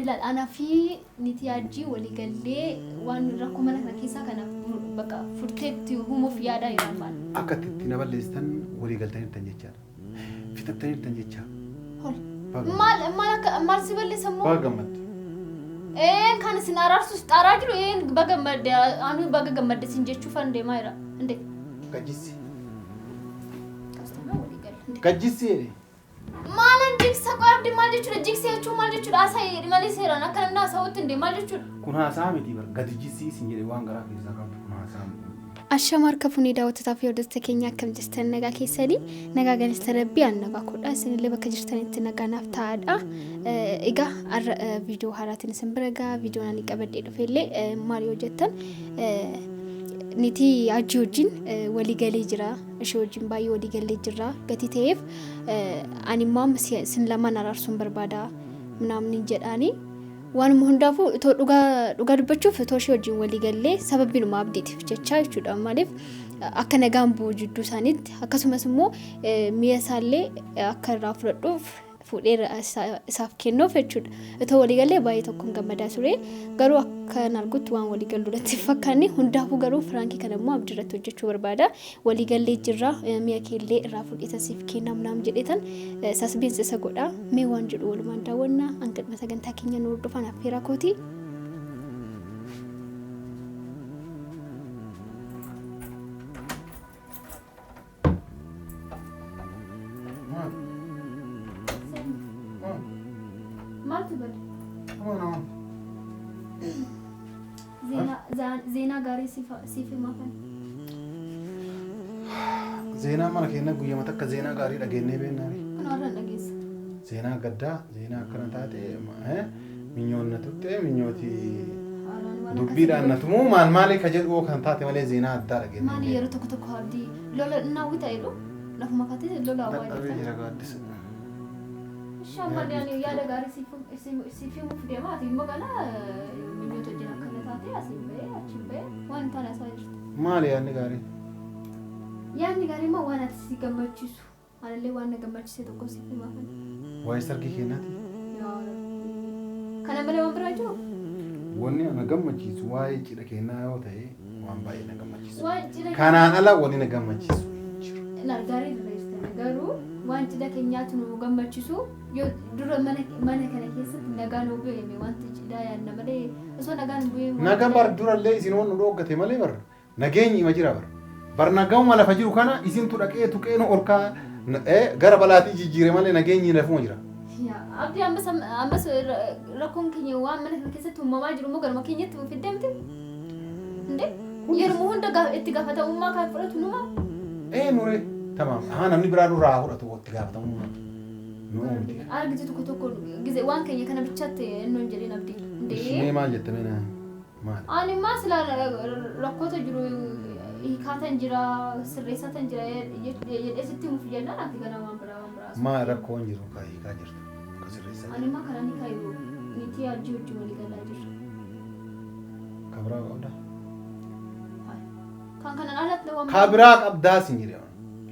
Abdilaal anaa fi niitii Hajjii walii gallee waan rakkoo mana kana keessaa kana bakka furteetti humuuf yaadaa jiran maal. Akka itti itti na balleessitan walii galtaniirtan jechaadha. Fixattaniirtan jecha. Hol. Maal maal akka maal si balleessa immoo? Baga gammadde. Een kan isin araarsus xaaraa jiru een baga gammadde anuu baga gammadde sin jechuufan deemaa jira. Inde. Gajjissi. Kastamaa walii galle. Inde. Gajjissi jedhe. Maalan jigsa qoy abdi maal jechuudha? Jigsa jechuun maal jechuudha? Haasa'e malee seeraan akka namni haasa'utti hin maal jechuudha? Kun haasaa miti bar gadi jissii sin jedhe waan garaa keessaa qabdu kun haasaa miti. Ashama harka fuunee daawwattotaa fi hordoftoota keenya akkam jirtan nagaa keessanii nagaa galata rabbii an nagaa koodha isinillee bakka jirtanitti nagaa naaf ta'aadha. Egaa har'a viidiyoo haaraatiin isin bira ga'a viidiyoon ani qabadhee dhufellee maal yoo jettan niitii hajji wajjin walii galee jira ishee wajjin baay'ee walii gallee jirra gatii ta'eef ani immoo amma sin lamaan araarsuun barbaada ምናምን jedhaani waanuma hundaafuu itoo dhugaa dhugaa dubbachuuf itoo ishee wajjin walii gallee sababiinuma abdiitiif jechaa jechuudha maaliif akka nagaan bu'u jidduu isaaniitti akkasumas immoo mi'a isaallee akka irraa fudhadhuuf fuudhee isaaf kennuuf jechuudha. Itoo walii gallee baay'ee tokkoon gammadaa ture. Garuu akkan argutti waan walii gallu natti hin fakkaanne. Hundaafuu garuu firaankii kana immoo abdii irratti hojjechuu barbaada. Walii gallee jirra mi'a keellee irraa fuudheetan siif kennaa ምናምን jedheetan suspense isa godha. Mee waan jedhu walumaan daawwannaa hanga dhuma sagantaa keenya nu hordofan affeeraa kooti. Maal? Maal? Maaltu bade? Amaan amaan. Zeenaa gaarii siif himaa kan. Zeenaa mana keenya guyyama takka zeenaa gaarii dhageennee beeknaani. Kun har'a dhageessa. Zeenaa gaddaa, zeenaa akkana taate, minyoon na tutte, minyooti dubbiidhaan na tumuu maal maali ka jedhu kan taate malee zeenaa addaa dhageennee. Maali yeroo tokko tokko abdii lola naawwita jedhu lafuma kaatee lola hawwaa Dadhabee jirta. jira gaaddisa. Shaammallee ani yaada gaarii siif himuuf deema ati immoo kana minyoota wajjin akkana taate asiin bahee achiin bahee waan hin taane haasa'aa jirta. Maali yaadni gaarii? Yaadni gaarii immoo waan ati si gammachiisu anallee waan na gammachise tokko siif himaa kana. Waa'ee sargii keenyaati. Yaa Rabbi. Kana malee waan biraa jiru? Wanni na gammachiisu waa'ee cidha keenyaa yoo ta'e waan baay'ee na gammachiisu. Waan cidha Kanaan ala wanni na gammachiisu hin jiru. Laal gaarii irra jirtan garuu waan cidha keenyaatu nu gammachiisu yoo dura mana mana kana keessatti nagaan nu bu'e wanti cidhaa yaadna malee osoo nagaan bu'ee. Nagaan bar durallee isin waan nu dhooggate malee bar nageenyi ima jira bar. Bar nagahuma lafa jiru kana isintu dhaqee tuqee nu olkaa gara balaatii jijjiire malee nageenyi lafuma jira. Abdii ammas ammas rakkoon keenya waan mana kana keessatti uumamaa jiru immoo garuma keenyatti fiddee miti. Indee yeroo hunda itti gaafatamummaa kan fudhatu numa. Ee nure tamaam haa namni biraa nurraa haa fudhatu itti gaafatamummaa. Nu uumti. Argitu tokko tokko gizee waan keenya kana bichaatti innoon jedheen abdii. Mee Indee maal jette mee na maal? ani immoo silaa rakkoota jiru hiikaatan jira sirreessatan jira jedhee sitti himuuf jennaan ati kana waan biraa waan biraa. Maal rakkoon jiru ka hiikaa jirtu ka sirreessaa Ani immoo karaa ni kaayu niitii hajji wajjin walii galaa jirra. Ka biraa qabdaa? Kan kanaan alatti waan Ka biraa qabdaa sin jedhe.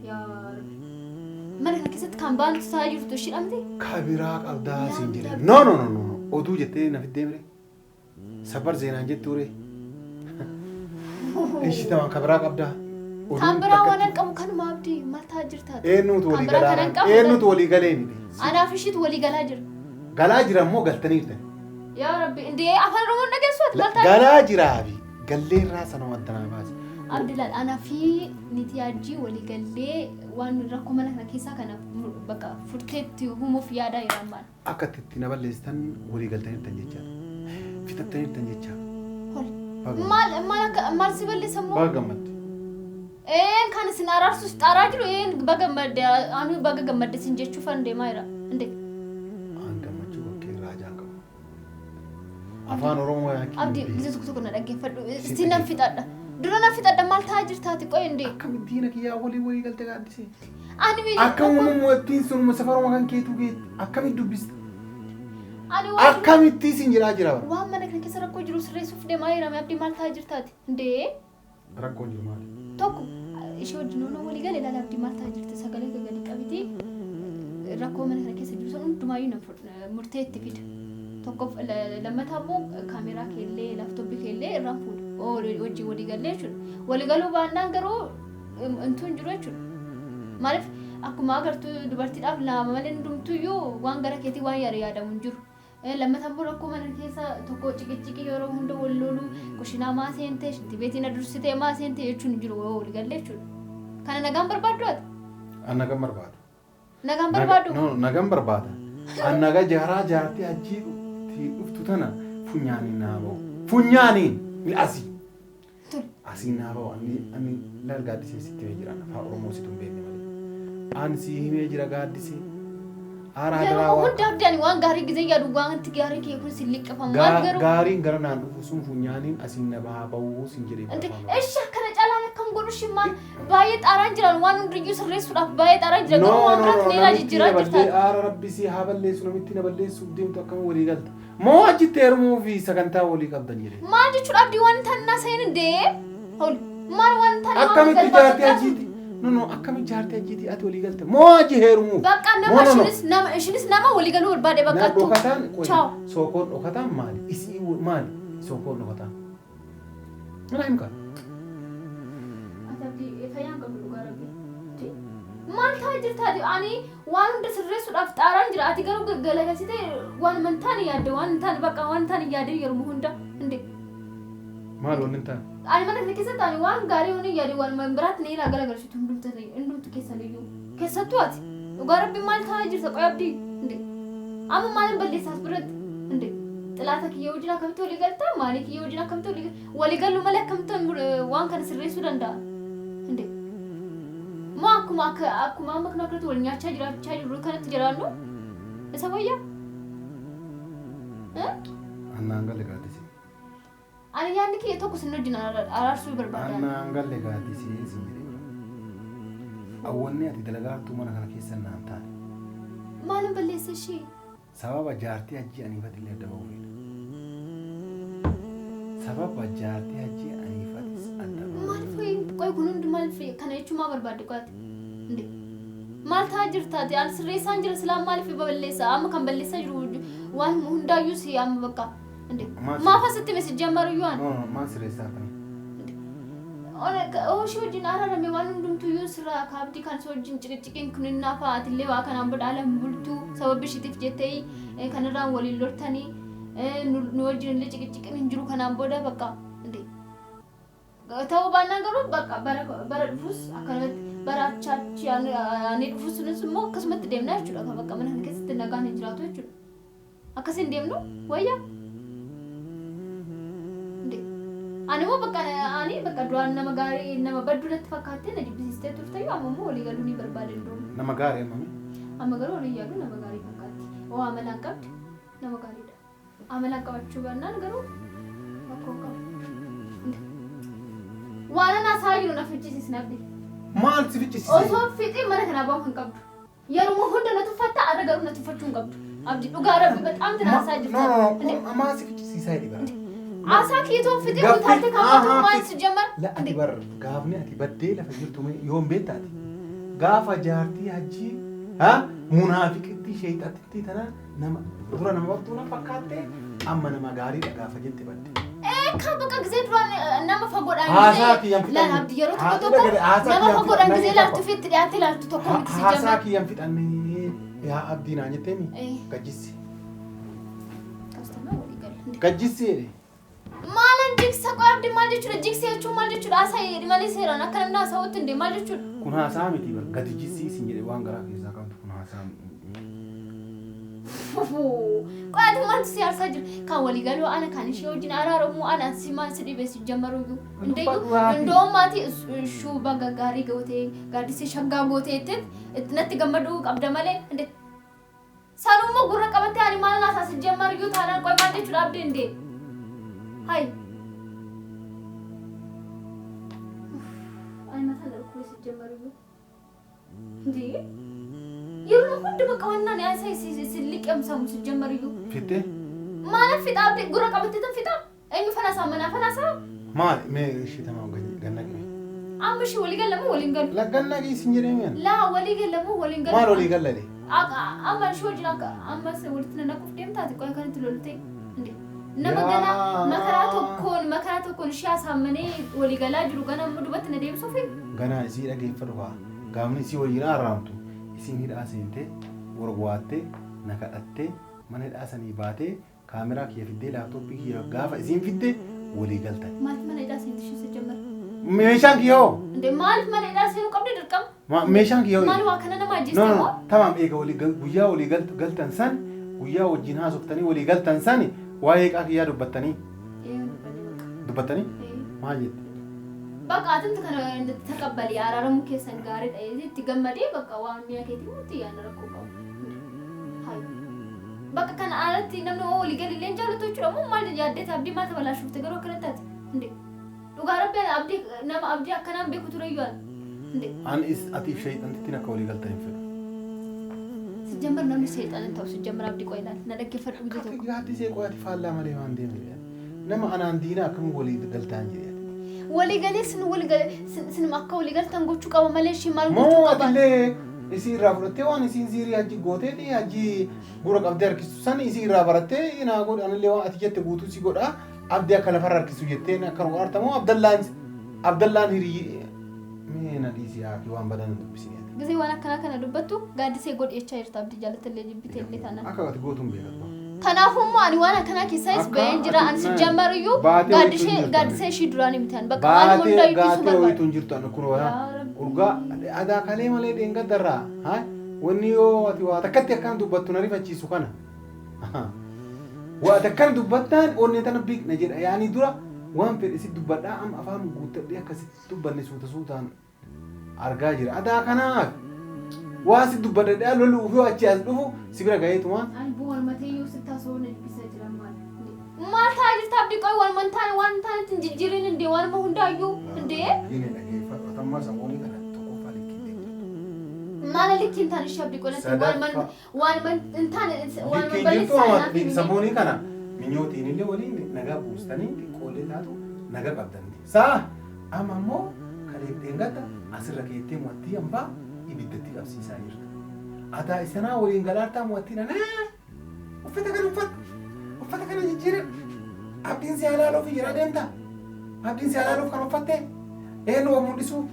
Yaa Rabbi. Mana kana keessatti kan baantu ta'aa jirtu ishii dhamte. Ka biraa qabdaa sin jedhe. No no no no oduu jettee na fiddee mire. Sabar zeenaan jettuu ree. Ishi tamam ka biraa qabdaa. Kan biraa waan hin qabu kanuma abdii maal ta'aa jirta? Eenyutu walii Kan biraa galaa? kanan qabu Eenyutu walii galee miti? Anaaf ishiitu walii galaa jira. Galaa jira immoo galtaniirtan. Yaa Rabbi indee afaan Oromoon dhageessu ati maal ta'aa? Galaa jiraa fi galleerraa sanuma addanaa baase. Abdilaal anaa fi niitii hajjii walii gallee waan rakkoo mana kana keessaa kana bakka furteetti humuuf yaadaa jiran maal. Akka itti itti na balleessitan walii galtaniirtan jechaadha. Fixattaniirtan jecha. Hol. Maal maal akka maal si balleessa immoo? Baga gammadde. Een kan isin araarsus xaaraa jiru een baga gammadde anuu baga gammadde sin jechuufan deemaa jira. Indee. An gammachuu bakkee raajaan qabu. Afaan Oromoo yaakii. Abdii gizee tokko tokko na dhaggeeffadhu. Isti nan fixadha. Dura nan fixadha maal ta'aa jirtaati qoy indee. Akkamitti diina kiyyaa walii walii galte gaaddisee? Ani Akka uumamuu sun safaruma kan keetuu geetti akkamitti dubbista? Ani waan Akkamitti isin jiraa jira bara? waan mana kana keessa rakkoo jiru sirreessuuf deemaa jira abdii maal ta'aa jirtaati indee. Rakkoon jiru maali? Tokko ishee wajjin ooluu walii galee ilaala abdii maal ta'aa jirti sagalee gadi qabiti rakkoo mana kana keessa jiru sun hundumaayyuu nan murtee itti fida. Tokkoff lammataa immoo kaameeraa keellee laaptooppii keellee irraan fuudha. Wajjin walii gallee jechuudha. Walii galuu baannaan garuu intuu hin jiru jechuudha. Maaliif akkuma agartu dubartiidhaaf lama malee hundumtuyyuu waan gara keetii waan yaada yaadamu hin jiru. Lammataa immoo rakkoo mana keessa tokko ciqiciqii yeroo hunda wal loluu kushinaa maa seente shintibeetii na dursitee maa seente jechuun hin jiru yoo walii galle jechuudha. Kana nagaan barbaaddu ati? An nagaan barbaada. Nagaan barbaaddu? No, nagaan barbaada. An nagaa jaaraa jaartii hajjii dhuftu tana funyaaniin naa ba'u. Funyaaniin asii. Tole. Asiin naa ba'u. Ani laal gaaddisee sitti himee jira. Afaan Oromoo situ hin beekne malee. Ani si himee jira gaaddisee. Aara Yeroo hadaraa hunda waaqa. abdii ani waan gaarii gizee yaadu wanti gaarii kiyya kun si liqqafamu. Maal garuu? Gaariin gara naan dhufu sun funyaaniin asiin na bahaa ba'uu sin jedhee Inti bara afaan Oromoo. ishi akkana caalaan akkam godhu shi maal baay'ee xaaraan jiran waan hundiyyuu sirreessuudhaaf baay'ee xaaraan jira No, garuu waan no, biraatti no, neelaa namitti jijjiiraa na jirta. ballee aara rabbi si haa balleessu namitti na balleessuuf deemtu akkam walii galta. Moo achitti heerumuu fi sagantaa walii qabdan jedhee. Maal jechuudha abdii waan tannaa seen dee hol maal waan tannaa Akkamitti jaartii achiiti? No, no, akkamitti jaartii achiiti ati walii galte? Moo achi heerumuuf? Bakka nama No, no, no. ishinis nama ishinis nama walii galuu barbaade Na bakka attu. dhokataan qoyi. Ciao. Sookoon dhokataan maali? Isii maali? Sookoon dhokataan. Mana himka. Ati abdii fayyaan qabdu dhugaa rabbi. Maal ta'aa jirta ati ani waan hunda sirreessuudhaaf xaaraan jira ati garuu galagalsitee waan hin taane yaadde waan hin taane bakka waan hin taane yaadde yeroo hunda hinde. Maal wanni hin taane? Ani mana kana keessatti ani waan gaarii waan hin yaade waan biraatti ni ilaa galagalchitu hundumtu keessan iyyuu keessattuu ati dhugaa rabbi maal ta'aa jirta qoy abdii hinde. Amma maalin balleessaas biratti hinde. Xilaata kiyya wajjin akkamitti walii galta maalii kiyya wajjin akkamitti walii walii galuu malee akkamitti waan kana sirreessuu danda'a hinde. Moo akkuma akka akkuma amma kana akkanatti wal nyaachaa jiraachaa jirru kanatti jiraannu isa wayyaa? Annaan galle gaaddisee. Ani yaadni kiyya tokko sin wajjin araarsuu barbaada. Annaan galle gaaddisee sin jedhee bara. Awwanni ati dalagaa jirtu mana kana keessa naan taane. Maalin balleessa ishee? Sababa jaartii hajjii aniifatillee adda ba'uu fedha. Sababa jaartii hajjii aniifatis adda ba'uu. Maaliif qoy kun hundi maaliif kana jechuun maa barbaadde qo'ate? Maal ta'aa jirta ati? Ani sirreessaan jira silaa maaliif balleessa? Amma kan balleessaa jiru waan hundaayyuu si amma bakka. Maal Maaf asitti mesi jammaruyyuu ani? No, no, maal sirreessaa kana? Ooshii wajjin araarame waan hundumtuyyuu sirraa kaabdii kan si wajjin ciqiciqiin kun hin naafa atillee waa kanaan booda ala hin bultuu sababi ishiitiif jettee kanarraan waliin loltanii nu wajjin illee ciqiciqiin hin jiru kanaan booda bakka. Ta'uu baannaan garuu bakka bara dhufus akkanumatti bara achaachi ani dhufus sunis immoo akkasumatti deemna jechuudha. Bakka mana kana keessatti nagaan hin jiraatu jechuudha. Akkas hin deemnu wayyaa. Ani immoo bakka ani bakka duraan nama gaarii nama badduu natti fakkaattee na jibbisiistee turte amma immoo walii galuu ni barbaada iddoo. Nama gaarii ammami? Amma garuu walii yaadu nama gaarii fakkaatti. Oo amalaan qabdi nama gaariidha. Amalaan qabachuu baannaan garuu rakkoo qaba. Waan ana haasa'aa jiru na fichisiis nabdi. Maal si fichisiise? Osoo fixee mana kanaa bahu hin qabdu. Yeruma hunda na tuffatta arra garuu na tuffachuu hin qabdu. Abdi dhugaa rabbi bexaam tina haasaa jirta. No, no, no, maal si fichisiisaa jedhi bara. Haasaa kiitoon fixee utaalte kaafatu maal si jammar? La ati bar gaafni ati baddee lafa jirtu yoom beekta ati? Gaafa jaartii hajjii ha munaafiqitti sheexattitti tana nama dura nama battuu na fakkaatte amma nama gaariidha gaafa jette badde. Kan bakka gisee duraan nama fagoodhaan Haasaa kiyyaan laal fixanne. abdi yeroo tokko Haa, tokko haasaa nama kiyyaan fagoodhaan fixanne. gisee laaltu fi itti dhiyaattee laaltu tokko miti si Haasaa jammar. kiyyaan fixanne yaa abdii naan jetteemi gajjissi. Kastamaa walii gala. Gajjissi jedhe. Maalan jigsa qoy abdi maal jechuudha jigsa jechuun maal jechuudha haasaa jedhi malee seeraan akka namni haasa'utti hin maal jechuudha. Kun haasaa miti bar gadi jissii sin jedhe waan garaa keessaa qabdu kun haasaa Qoy ati maaltu si aarsaa jira? Kan walii galuu ana kan ishee wajjin araaramuu ana si maal si dhibe si jammaruyyuu. Indeeyyuu indoomaati shuuba gaggaarii gootee gaaddisee shaggaa gootee itti natti gammaduu qabda malee. Sanummoo gurra qabattee ani maal naasaa si jammaruyyuu taanaan qoy maal jechuudha abdii indee. Hai. Ani mataan dhukkubee si jammaruyyuu. Indee. Yeroo hunda bakka wannaan yaasa si liqimsamu si jammaruyyuu. Fittee? Maaliif fixaa abdii gurra qabattee tan fixaa? Eenyu fanaasaa manaa fanaasaa? Maal mee ishee tamaa ganna qime? Amma ishee walii galamoo waliin galu? La ganna qii sin jedhee mi'an. Laa walii galamoo waliin galu? Maal walii galla jedhe? Amma ishee wajjin akka ammas walitti nanaquuf deemtaati qoy kanatti loltee. Nama ganaa makaraa tokkoon makaraa tokkoon ishee asaammanee walii galaa jiru gana ammoo dubatti na deebisuufi. Ganaa isii dhageeffadhu haa. Gaafni isii wajjin araaramtu isiin hidhaa seentee warwaattee na kadhattee mana hidhaa sanii baatee kaameraa kiyya fiddee laaptooppii kiyya gaafa isiin fidde walii galtan. Maaliif mana hidhaa seenti ishee sijjamara? Meeshaan kiyya hoo? Inde maaliif mana hidhaa seenuu qabdi dirqama? Meeshaan kiyya hoo? Maal waa kana nama No, ajjeeste no, moo? tamaam eega walii guyyaa walii galtan san guyyaa wajjin haasoftanii walii galtan san waa'ee qaa kiyyaa dubbattanii Ee dubbanne bakka. dubbattanii Ee. maal jette? Bakka atumti kana taqabbali araaramuu keessan gaariidha. Itti gammadee bakka waan mi'a keetii murtii yaadna rakkoo qabu. Hayi. Bakka kana alatti namni hoo walii galillee hin jaallatu jechuudha moo maal yaaddeeta abdii maal tabalaashuufte garuu akkana taate? Inde. Dhugaa rabbi ani abdii nama abdii akkanaan beeku tureyyuu ani. Inde. An is atiif shayxantittiin akka walii galtan hin fedhu. Sijjambar namni seexana hin ta'u sijjambar abdii qoy ilaali. Na dhaggeeffadhu guyyaa tokko. Gaaddisee qoy ati faallaa malee waan deemne jedhe. Nama anaan diinaa akkamiin walii galtaan jedhe. Walii galee sin walii galee sin akka walii galtan gochuu qaba malee ishee maal gochuu Moo qaba? atillee isii irraa fudhattee waan isiin siirii hajji gooteeti hajji gurra qabdee harkistu san isii irraa barattee naa godhi anillee waan ati jette guutuu si godha abdii akka lafarra harkisu jetteen akka nu artamoo abdallaan abdallaan hiriyyi mee na dhiisi haaki waan badan hin dubbisini ati. Gisee waan akkanaa kana dubbattu gaaddisee godhi jechaa jirta abdii jaalattallee jibbitee illee taanaan. Akka ati gootuun beekatu. Kanaafuu immoo ani waan akkanaa keessaayis Akka ba'een jira. Ani ati sijjammaruyyuu baatee wayitu hin gaaddisee jirtu. gaaddisee ishii duraanii miti ani bakka waan Baatee hundayyuu dhiisuu gaatee barbaada. wayitu hin jirtu ani kun waa Yaa Rabbi. urgaa adaa kalee malee dheengaddarraa haa wanni yoo ati waa takkatti akkaan dubbattu na rifachiisu kana. Waa takkan dubbattaan onnee tana biqna jedha yaani dura waan fedhe si dubbadhaa amma afaan guuttadhee akkasitti dubbanne suuta suutaan argaa jira. Adaa kanaaf waa si dubbadhadhaa loluuf yoo achi as dhufu si bira gaheetuma. Ani boo walmatee yoo sitti haasa'uu na jibbisaa jira maal. Maal ta'aa jirta abdii qoy waan taane waan taane ittiin jijjiirin indee waanuma hundaayyuu indee. Inni dhageeffadhu atammaa samoonii kana tokkoffaa likkii deemtu. Maal likki hin taane ishee abdii qoy natti waan waan hin taane waan Likkiin jirtu balleessaa amma naaf hin samoonii kana minyootiin illee waliin nagaa buustanii xiqqoollee taatu nagaa qabdanti. Saa amma immoo kaleef dheengadda asirra keettee mo'attii hambaa ibiddatti qabsiisaa jirta. Ataa isanaa waliin galaartaa mo'attii nanaa uffata kana uffadhu uffata kana jijjiiran abdiin si halaaluuf jira deemta abdiin si halaaluuf kan uffatte eenyu of mul'isuu.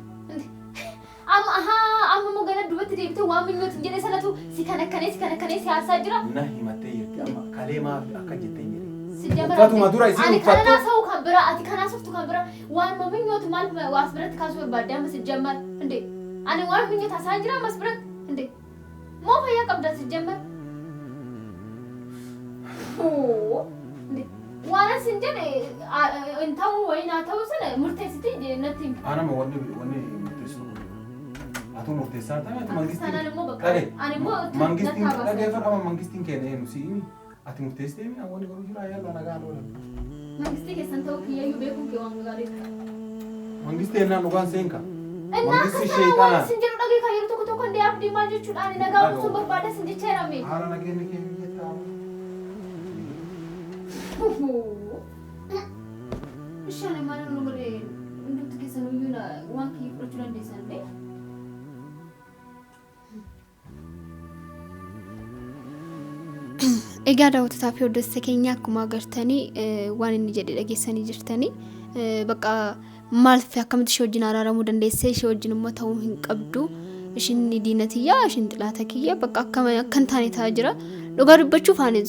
Amma ahaa amma immoo gara duubatti deebitee waan minyootiin jedhe sanatu si kan akkanee si kan akkanee si haasaa jira. Na himattee jirti amma kalee maaf akka jettee hin jedhe. Si jabara Uffatuma dura isiin Ani kana uffattu. naasa'u kan biraa ati kana naasoftu kan biraa waan minyootu maal waas biratti kaasuu barbaadde amma si jammar inde ani waan minyoota haasaan jira ammas biratti inde moo fayyaa qabda si jammar. Waan asin jedhe hin ta'uu wayii naa ta'uu sana murteessiti natti himi. Anama wanni wanni murteessu tokko jira. Atu murteessaa ta'e ati Akkas mangistiin. taanaan immoo bakka Dhagaye. ani immoo Mangistiin natti habaasa. dhagayeeffadhu amma mangistiin keenya eenyu si himi. Ati murteessitee mi wanni godhu jira yalla nagaan oolan. Mangistii keessan ta'uu kiyyayyuu beekuun kee waan gaariidha. Mangistii ennaan dhugaan seenka. Innaa Mangistii akkas taanaan waan sheexanaa. isin jedhu dhagee kan yeroo tokko tokko indee abdii maal jechuudha ani nagaa buusuun barbaada isin jecha jedhame. Haala nageenyi kee biyya taa'u. Bishaan maal nu godhe hundumti keessan iyyuu waan kiyya fudhachuu dandeessan illee. Egaa daawwattotaa fi hordoftoota keenya akkuma agartanii waan inni jedhe dhageessanii jirtanii bakka maal fi akkamitti ishee wajjin araaramuu dandeessee ishee wajjin immoo ta'uu hin qabdu. Ishiin diina tiyya ishiin xilaata kiyya bakka akka akka hin taane ta'aa jira. Dhugaa dubbachuuf ani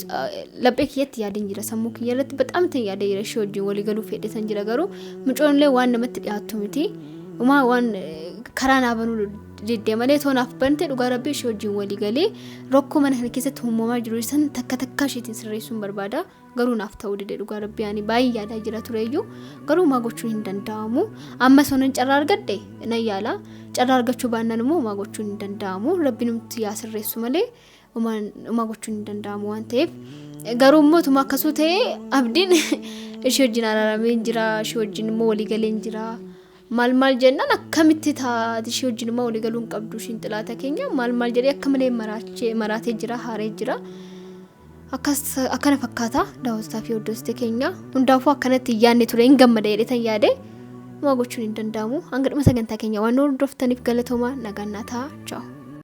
laphee kiyyatti yaadeen jira sammuu kiyya irratti bataam ta'e yaadee jira ishee wajjin walii galuu fedhetan jira garuu mucoon illee waan namatti dhiyaattu miti. Umaa waan karaa naa banuu diddee malee too naaf bante dhugaa rabbii ishee wajjin walii galee rakkoo mana kana keessatti uumamaa jiru san takka takkaa isheetiin sirreessuun barbaada. Garuu naaf ta'uu dide dhugaa rabbii ani baay'ee yaadaa jira tureyyuu garuu maa gochuun hin danda'amu. Amma sonan carraa argadhe nan yaala. Carraa argachuu baannaan immoo maa gochuun hin danda'amu. Rabbi numti yaa sirreessu malee maa gochuun hin danda'amu waan ta'eef. Garuu immoo tuma akkasuu ta'ee abdiin ishee wajjin araaramee jira ishee wajjin immoo walii galee jira. Maal maal jennaan akkamitti taate ishee wajjin immoo walii galuu hin qabdu ishiin xilaata keenya maal maal jedhee akka malee maraatee jira haaree jira. Akkas akkana fakkaata daawwattotaa fi hordoftoota keenya hundaafuu akkanatti yaadne ture hin gammada jedhetan yaade maa gochuun hin danda'amu hanga dhuma sagantaa keenya waan hordoftaniif galatoomaa nagaan naa ta'a ciao.